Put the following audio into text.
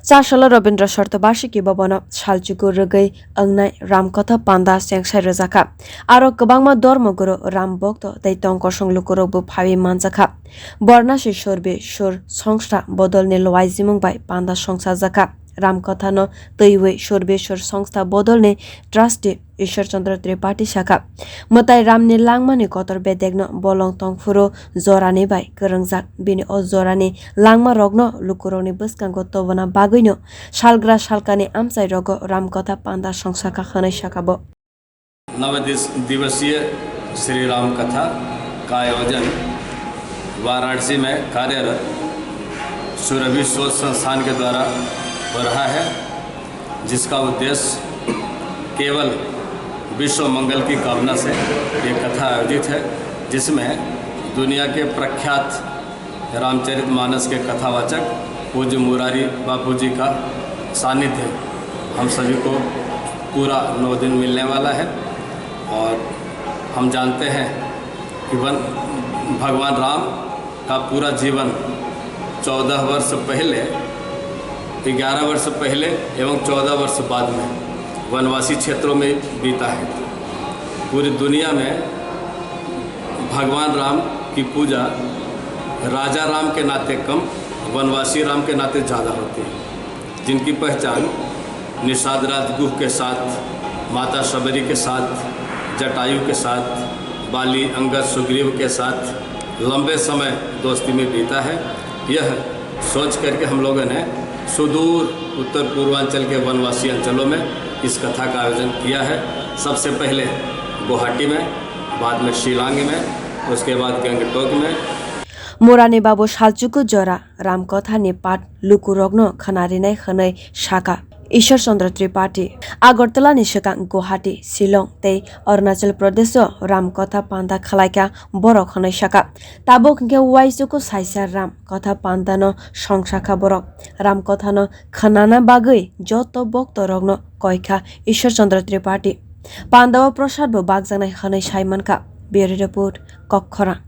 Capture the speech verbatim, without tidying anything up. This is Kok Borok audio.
Chasalo Rabindra Sartobashiki Bhabono salchuku rwgwi wngnai Ramkotha panda chengsai rwjakha. Aro kwbangma dormo guru, Ram bhokto tei tongkosong lukurokbo phaiwi manjakha. Bornasi Sorbeshwar Songstha bodolni lwaijimung bai panda songsajakha. Ramkothano twiwi Sorbeshwar Songstha bodolni trustee Ishwar Chandra Tripathi sakha, Mwtai Ramni langmani kotor bedekno bolong tongphuru jorani bai kwrwngjak. Bini o jorani langmarokno lukurokni bwskango tobona bagwino salgra salkani amchairogo Ramkotha panda songsakha hwnwi sakha bo. नव दिवसीय श्री राम कथा का आयोजन वाराणसी में कार्यरत सुरभि शोध संस्थान के द्वारा हो रहा है, जिसका उद्देश्य केवल विश्व मंगल की कामना से ये कथा आयोजित है, जिसमें दुनिया के प्रख्यात रामचरितमानस के कथावाचक पूज्य मुरारी बापू जी का सानिध्य हम सभी को पूरा नौ दिन मिलने वाला है। और हम जानते हैं कि वन भगवान राम का पूरा जीवन चौदह वर्ष पहले, ग्यारह वर्ष पहले एवं चौदह वर्ष बाद में वनवासी क्षेत्रों में बीता है। पूरी दुनिया में भगवान राम की पूजा राजा राम के नाते कम, वनवासी राम के नाते ज़्यादा होती है, जिनकी पहचान निषाद राजगुह के साथ, माता शबरी के साथ, जटायु के साथ, बाली अंगद सुग्रीव के साथ लंबे समय दोस्ती में बीता है। यह सोच करके हम लोगों ने सुदूर उत्तर पूर्वांचल के वनवासी अंचलों में इस कथा का आयोजन किया है। सबसे पहले गुवाहाटी में, बाद में शिलांग में, उसके बाद गंगटोक में। Murani Babu salchuku jora Ramkothani pat lukurokno khwnarinai hwnwi sakha Ishwar Chandra Tripathi. Agartala ni swkang Guwahati, Shillong tei Arunachal Pradesh o Ramkotha panda khwlaikha borok hwnwi sakha. Tabuk hwnkhe uaisuku saisa Ram Kotha pandano songsakha borok. Ram Kothano khwnana bagwi joto boktorokno koikha Ishwar Chandra Tripathi. Pandao prosad bo bakjaknai hwnwi sai mankha. Bureau Report, Kokkhorang.